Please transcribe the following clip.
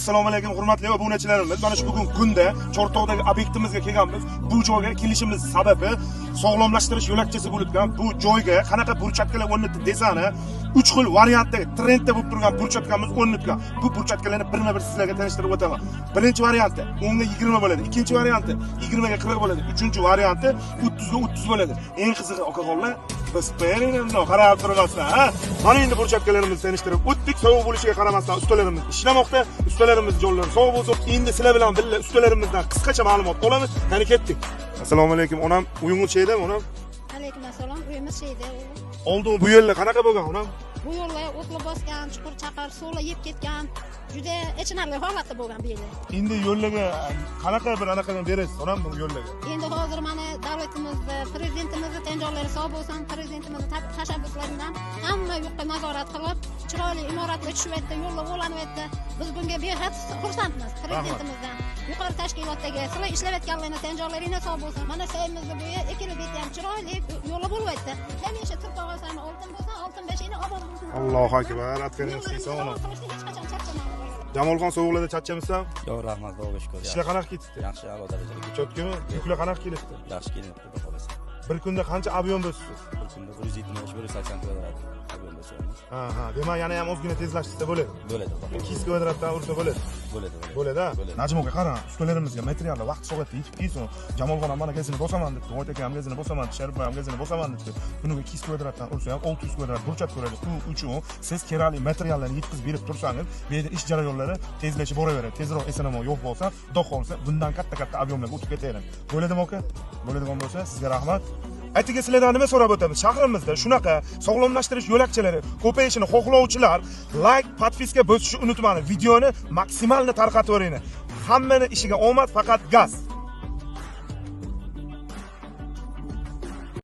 Assalomu alaykum hurmatli obunachilarimiz. Mana shu bugun kunda Chortoqdagi obyektimizga kelganmiz. Bu joyga kelishimiz sababi sog'lomlashtirish yo'lakchasi bo'lib, bu joyga qanaqa burchatkalar o'rnatdi desani 3 xil variantda trendda bo'lib turgan burchatkamiz o'rnatgan. Bu burchatkalarni birma-bir sizlarga tanishtirib o'taman. Birinchi varianti 10 ga 20 bo'ladi, ikkinchi varianti 20 ga 40 bo'ladi, uchinchi varianti 30 ga 30 bo'ladi. Eng qizig'i okaxonlar, biz bundoq qarab turmasdan, ha? Mana endi burchatkalarimizni tanishtirib o'tdik. Sovuq bo'lishiga qaramasdan ustalarimiz ishlamoqda. Ustalarimiz jonlari sog' bo'lsin. Endi sizlar bilan birga ustalarimizdan qisqacha ma'lumot olamiz. Qani ketdik. Assalomu alaykum onam, uyingiz chedami onam? Alaykum assalom, uyimiz cheyda. Oldin bu yerlar qanaqa bo'lgan onam? Bu yo'llar o'tla bosgan, chuqur chaqir, suvlar yeb ketgan, juda achinarli holatda bo'lgan bu yerlar. Endi yo'llarga qanaqa bir anaqadan berasiz onam bu yo'llarga? Endi hozir mana davlatimizni, prezidentimizni tanjonlari sog' bo'lsin, prezidentimizni tashabbuslaridan hamma yoqqa nazorat qilib, chiroyli imoratlar tushyapti, yo'llar o'lanyapti. Biz bunga behad xursandmiz prezidentimizdan. Yuqori tashkilotdagi sizlar ishlayotganlarni tanjonlaringlar sog' bo'lsin. Mana sayimizni bu yer ikkala beti ham chiroyli yo'llar bo'lyapti. Hamisha turpoq olsam oltin bo'lsin, oltin beshingni obod bo'lsin. Allohu akbar, atganingiz kelsin onam. Hech qachon charchamayman. Jamolxon, sovuqlarda charchamsan? Yo'q, rahmat, Xudoga shukr. Ishlar qanaqa ketibdi? Yaxshi, a'lo darajada. Cho'tkimi? Yuklar qanaqa kelibdi? Yaxshi kelyapti, xudo xolasa. Bir kunda qancha ob'yom bosasiz? Bir kunda 170, 180 kvadrat ob'yom bosyapmiz. Ha, ha, demak yana ham ozgina tezlashtirsa bo'ladi. Bo'ladi. 200 kvadratdan ursa bo'ladi. Bo'ladi. Bo'ladi, ha? Najim aka, qarang, ustalarimizga materiallar vaqt soatda yetib kelsin. Jamolxon ham mana gazini bosaman debdi, Voyt aka ham gazini bosaman, Sharif ham gazini bosaman debdi. Kuniga 200 kvadratdan ursa ham 600 kvadrat burchat ko'radi. U uchun siz kerakli materiallarni yetkazib berib tursangiz, bu yerda ish jarayonlari tezlashib boraveradi. Tezroq esanamo yo'q bo'lsa, xudo xolasa bundan katta-katta ob'yomlarga o'tib ketaveradi. Bo'ladimi aka? Bo'ladigan bo'lsa, sizga rahmat. Aytiga sizlardan nima so'rab o'tamiz? Shahrimizda shunaqa sog'lomlashtirish yo'lakchalari ko'payishini xohlovchilar like, podpiska bosishni unutmang. Videoni maksimalni tarqatib yuboring. Hammani ishiga omad, faqat gaz.